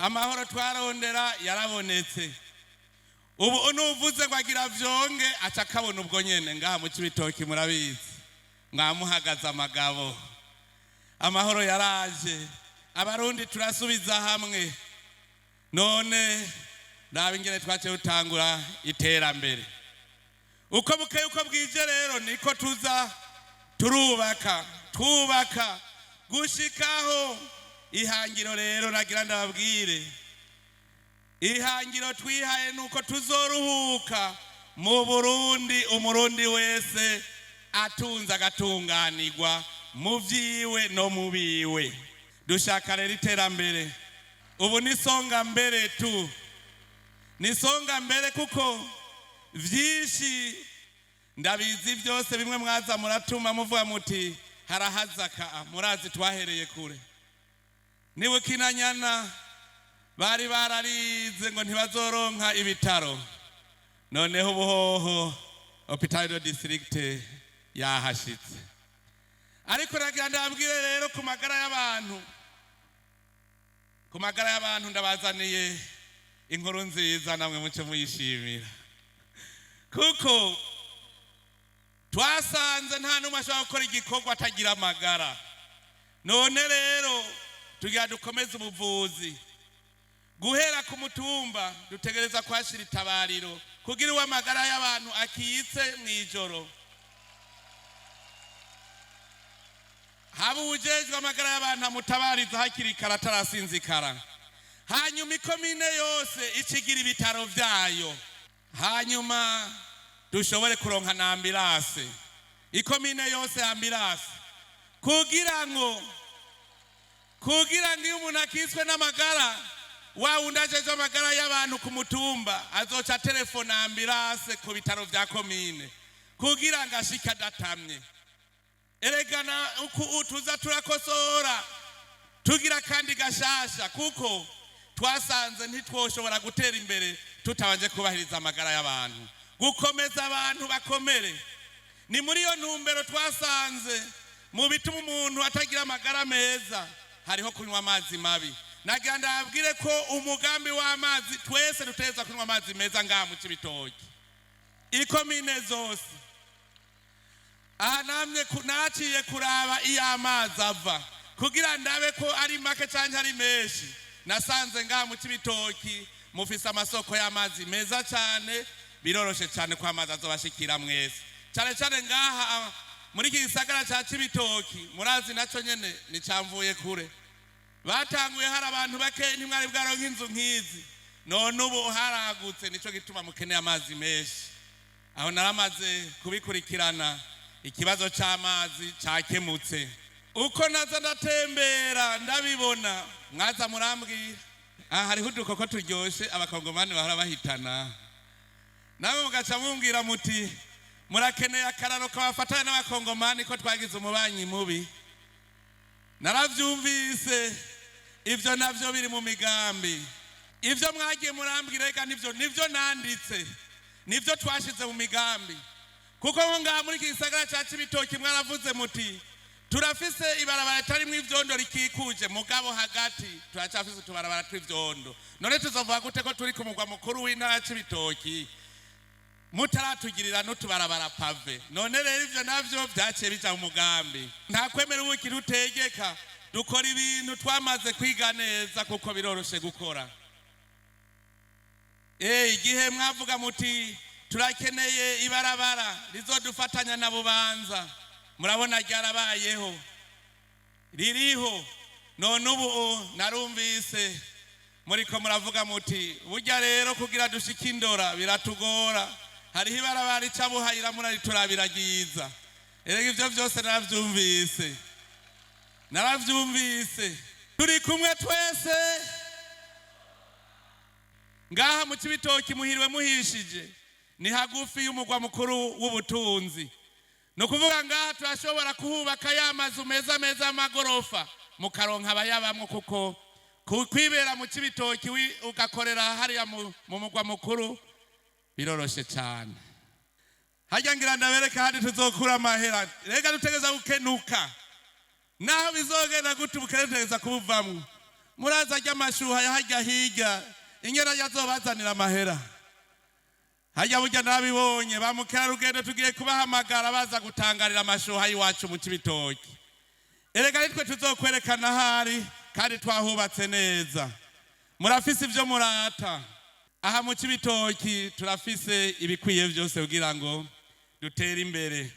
Amahoro twarondera yarabonetse. Ubu nuvuze ngo agira vyonge, aca akabona ubwo nyene. Ngaha mu Cibitoki murabizi, mwamuhagaze amagabo. Amahoro yaraje, Abarundi turasubiza hamwe. None raba ingene twaciye dutangura iterambere. Uko bukeye uko bwije rero niko tuza turubaka, twubaka gushikaho ihangiro. Rero nagira ndababwire, ihangiro twihaye nuko tuzoruhuka mu Burundi Umurundi wese atunze, agatunganirwa mu vyiwe no mu biwe. Dushaka rero iterambere. Ubu ni songa mbere tu, ni songa mbere, kuko vyinshi ndabizi byose. Bimwe mwaza muratuma muvuga muti harahazaka. Murazi twahereye kure. Niba ukinanyana bari bararize ngo ntibazoronka ibitaro, noneho ubuhoho hôpital de district yahashitse. Ariko nagira ndabwire rero ku magara y'abantu, ku magara y'abantu ndabazaniye inkuru nziza, namwe muce muyishimira, kuko twasanze nta n'umwe ashobora gukora igikorwa atagira amagara. None rero tugira dukomeze ubuvuzi guhera ku mutumba. Dutegereza kuhashyira itabariro kugira uwo amagara y'abantu akitse mu ijoro, haba uwujejwe amagara y'abantu amutabariza hakiri kare atarasinzikara. Hanyuma ikomine yose ikigira ibitaro byayo, hanyuma dushobore kuronka na ambulance, ikomine yose ambulance, kugira ngo iyo umuntu akitswe n'amagara, wa wundi ajejwe amagara y'abantu ku mutumba azoca telefona ambulance ku bitaro vya komine kugira ngo ashike adatamye. Eregana uku tuza turakosora, tugira kandi gashasha, kuko twasanze ntitwoshobora gutera imbere tutabanje kubahiriza amagara y'abantu, gukomeza abantu bakomere. Ni muri iyo ntumbero twasanze mu bituma umuntu atagira amagara meza hariho kunywa amazi mabi. Nagira ndababwire ko umugambi w'amazi, twese dutegerezwa kunywa amazi meza ngaha mu Cibitoki, ikomine zose. Aha namye naciye kuraba iyo amazi ava kugira ndabe ko ari make canke ari menshi. Nasanze ngaha mu Cibitoki mufise amasoko y'amazi meza cyane. Biroroshe cyane ko amazi azobashikira mwese, cyane cyane ngaha muri iki gisagara ca Cibitoki. Murazi naco nyene nicamvuye kure. Batanguye hari abantu bake, ntimwari bwaronka inzu nk'izi. None ubu haragutse, nico gituma mukeneye amazi menshi. Aho naramaze kubikurikirana, ikibazo c'amazi cakemutse. Uko naza ndatembera ndabibona, mwaza murambwira aha hariho udukoko turyoshe Abakongomani bahora bahitana, namwe mugaca mumbwira muti murakeneye akararo kabafatanya n'Abakongomani, ko twagize umubanyi mubi. Naravyumvise, ivyo navyo biri mu migambi. Ivyo mwagiye murambwira reka nivyo nanditse, nivyo twashize mu migambi, kuko nko ngaha muri iki gisagara ca Cibitoki mwaravuze muti turafise ibarabara ritarimwo ivyondo rikikuje, mugabo hagati turacafise utubarabara tw'ivyondo. None tuzovuga gute ko turi ku mugwa mukuru w'intara ya Cibitoki mutaratugirira n'utubarabara pavé? None rero ivyo navyo vyaciye bija mu mugambi. Nta kwemera ubukiri utegeka, dukora ibintu twamaze kwiga neza, kuko biroroshe gukora. Igihe mwavuga muti turakeneye ibarabara rizodufatanya na Bubanza, murabona ryarabayeho, ririho. None ubu narumvise muriko muravuga muti burya rero kugira dushike Indora biratugora, hariho ibarabara rica Buhayira, murariturabira ryiza. Erega ivyo vyose naravyumvise, naravyumvise. Turi kumwe twese ngaha mu Cibitoki. Muhiriwe muhishije, ni hagufi y'umugwa mukuru w'ubutunzi. Ni ukuvuga ngaha turashobora kuhubaka ya mazu meza meza y'amagorofa, mukaronka abayabamwo, kuko kwibera mu Cibitoki ugakorera hariya mu mugwa mukuru biroroshe cyane. Harya ngira ndabereka handi tuzokura amahera. Reka dutegereza gukenuka, naho bizogenda gute, ubukene dutegereza kubuvamwo. Muraza ry'amashuha ya harya hirya ingena yazobazanira amahera. Harya burya nabibonye ba mukerarugendo tugiye kubahamagara baza gutangarira amashuha y'iwacu mu Cibitoki. Erega nitwe tuzokwerekana ahari kandi twahubatse neza. Murafise ivyo murata. Aha mu Cibitoki turafise ibikwiye vyose kugira ngo dutere imbere.